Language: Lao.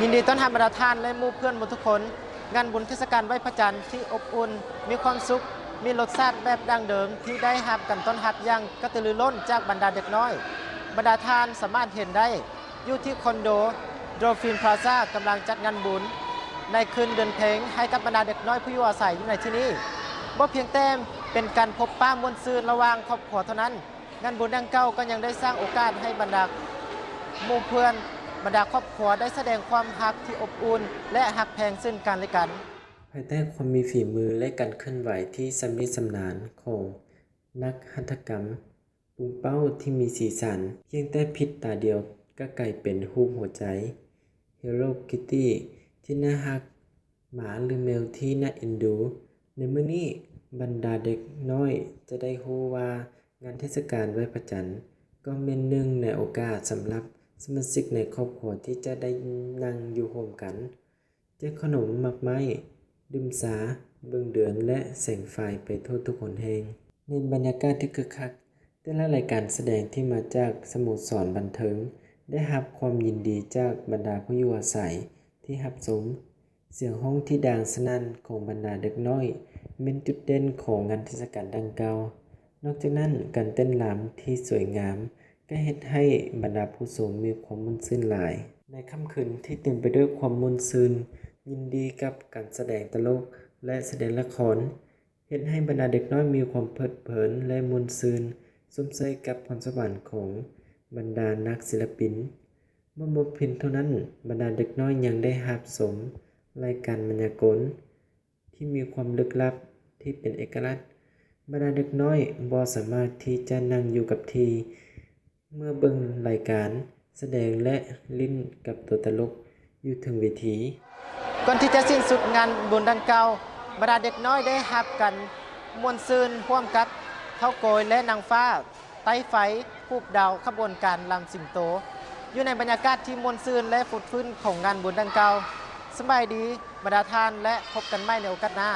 ຍິນດີຕ້ອນຮັບບັນດາທ່ານ ແລະ ໝູ່ເພື່ອນໝົດທຸກຄົນ. ງານບຸນເທດສະການໄຫວ້ພະຈັນທີ່ອົບອຸ່ນ, ມີຄວາມສຸກ, ມີລົດຊາດແບບດັ້ງເດີມ ທີ່ໄດ້ຮັບການຕ້ອນຮັບຢ່າງກະຕືລືລົ້ນຈາກບັນດາເດັກນ້ອຍ. ບັນດາທ່ານສາມາດເຫັນໄດ້ຢູ່ທີ່ຄອນໂດ Dolphin Plaza ກຳລັງຈັດງານບຸນໃນຄືນເດືອນເພັງໃຫ້ກັບບັນດາເດັກນ້ອຍຜູ້ຢູ່ອາໄສຢູ່ໃນທີ່ນີ້. ບໍ່ພຽງແຕ່ເປັນການພົບປະມ່ວນຊື່ນລະຫວ່າງຄອບຄົວເທົ່ານັ້ນ, ງານບຸນດັ່ງກ່າວກໍຍັງໄດ້ສ້າງໂອກາດໃຫ້ບັນດາໝູ່ເພື່ອນ, ບັນດາຄອບຄົວໄດ້ສະແດງຄວາມຮັກທີ່ອົບອຸ່ນ ແລະ ຮັກແພງເຊິ່ງກັນແລະກັນ. ພາຍໃຕ້ຄວາມມີຝີມື ແລະ ການເຄື່ອນໄຫວທີ່ຊຳນິຊຳນານຂອງນັກຫັດຖະກຳປຸງເປົ້າທີ່ມີສີສັນ, ພຽງແຕ່ພິບຕາດຽວກໍກາຍເປັນຮູບຫົວໃຈ Hello Kitty ທີ່ໜ້າຮັກ, ໝາ ຫຼື ແມວທີ່ໜ້າເອັນດູ. ໃນມື້ນີ້, ບັນດາເດັກນ້ອຍຈະໄດ້ຮູ້ວ່າງານເທດສະການໄຫວ້ພະຈັນກໍແມ່ນໜຶ່ງໃນໂອກາດສຳລັບສະມາຊິກໃນຄອບຄົວທີ່ຈະໄດ້ນັ່ງຢູ່ຮ່ວມກັນ, ແຈກຂະໜົມ, ໝາກໄມ້, ດື່ມຊາ, ເບິ່ງເດືອນ ແລະ ແສງໄຟໄປທົ່ວທຸກຫົນແຫ່ງ. ໃນບັນຍາກາດທີ່ຄຶກຄັກ, ແຕ່ລະລາຍການສະແດງທີ່ມາຈາກສະໂມສອນບັນເທີງໄດ້ຮັບຄວາມຍິນດີຈາກບັນດາຜູ້ຢູ່ອາໄສທີ່ຮັບຊົມ. ສຽງຮ້ອງທີ່ດັງສະໜັ່ນຂອງບັນດາເດັກນ້ອຍແມ່ນຈຸດເດັ່ນຂອງງານເທດສະການດັ່ງກ່າວ. ນອກຈາກນັ້ນ, ການເຕັ້ນລຳທີ່ສວຍງາມກໍເຮັດໃຫ້ບັນດາຜູ້ຊົມມີຄວາມມ່ວນຊື່ນຫຼາຍ. ໃນຄ່ຳຄືນທີ່ເຕັມໄປດ້ວຍຄວາມມ່ວນຊື່ນ, ຍິນດີກັບການສະແດງຕະຫຼົກ ແລະ ສະແດງລະຄອນ, ເຮັດໃຫ້ບັນດາເດັກນ້ອຍມີຄວາມເພີດເພີນ ແລະ ມ່ວນຊື່ນ, ຊົມເຊີຍກັບພອນສະຫວັນຂອງບັນດານັກສິລະປິນ. ບໍ່ໝົດພຽງເທົ່ານັ້ນ, ບັນດາເດັກນ້ອຍຍັງໄດ້ຮັບຊົມລາຍການມາຍາກົນທີ່ມີຄວາມລຶກລັບທີ່ເປັນເອກະລັກ. ບັນດາເດັກນ້ອຍບໍ່ສາມາດທີ່ຈະນັ່ງຢູ່ກັບທີ່ ເມື່ອເບິ່ງລາຍການສະແດງ ແລະ ຫຼິ້ນກັບຕົວຕະຫຼົກຢູ່ເທິງເວທີ. ກ່ອນທີ່ຈະສິ້ນສຸດງານບຸນດັ່ງກ່າວ, ບັນດາເດັກນ້ອຍໄດ້ຮັບການມ່ວນຊື່ນຮ່ວມກັບເຖົ້າໂກຍ ແລະ ນາງຟ້າໄຕ້ໄຟຮູບດາວຂະບວນການລຳສິງໂຕ ຢູ່ໃນບັນຍາກາດທີ່ມ່ວນຊື່ນ ແລະ ຟົດຟື້ນຂອງງານບຸນດັ່ງກ່າວ. ສະບາຍດີບັນດາທ່ານ ແລະ ພົບກັນໃໝ່ໃນໂອກາດໜ້າ.